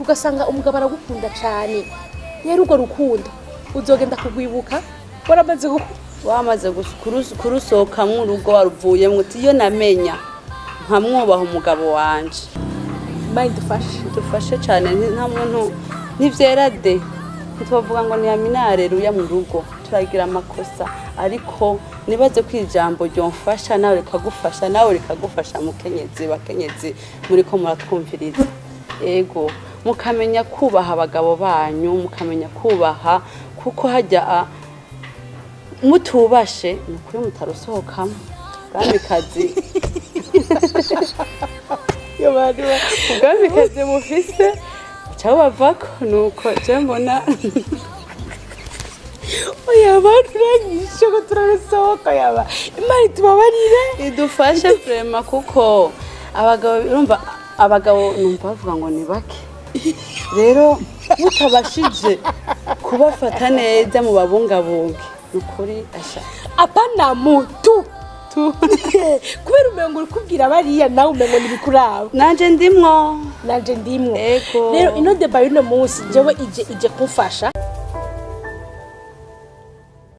Ugasanga umugabo aragukunda cyane. Rero urwo rukundo uzogenda kugwibuka waramaze gukura. Wamaze kurusohokamwo urugo waruvuyemwo, uti: "Iyo namenya nkamwubaha umugabo wanje." Imana idufashe. Dufashe cyane. Nta muntu ntivyera de, ntitwavuga ngo ni aminareruya mu rugo. Turagira amakosa, ariko nibaze ko ijambo ryomfasha nawe rikagufasha, nawe rikagufasha. Mukenyezi, bakenyezi muriko muratwumviriza, ego, mukamenya kubaha abagabo banyu, mukamenya kubaha, kuko hajya mutubashe ni ukuri mutarusohokamo bwamikazi. Iyo bantu Ubwamikazi mufise buca bubavako. Nuko je mbona. Oya, abantu uranyishe ko turarusohoka. Yaba Imana itubabarire. Idufashe vraiment, kuko abagabo, urumva, abagabo numva bavuga ngo ni bake. Rero mutabashije kubafata neza, mu babungabunge, ni ukuri asha. Apana mutu kubera umengo uri kubwira bariya, nawe umengo ntibikuraba. Nanje ndimwo. Nanje ndimwo. Ego. Rero ino débat y'uno munsi jewe ije kumfasha.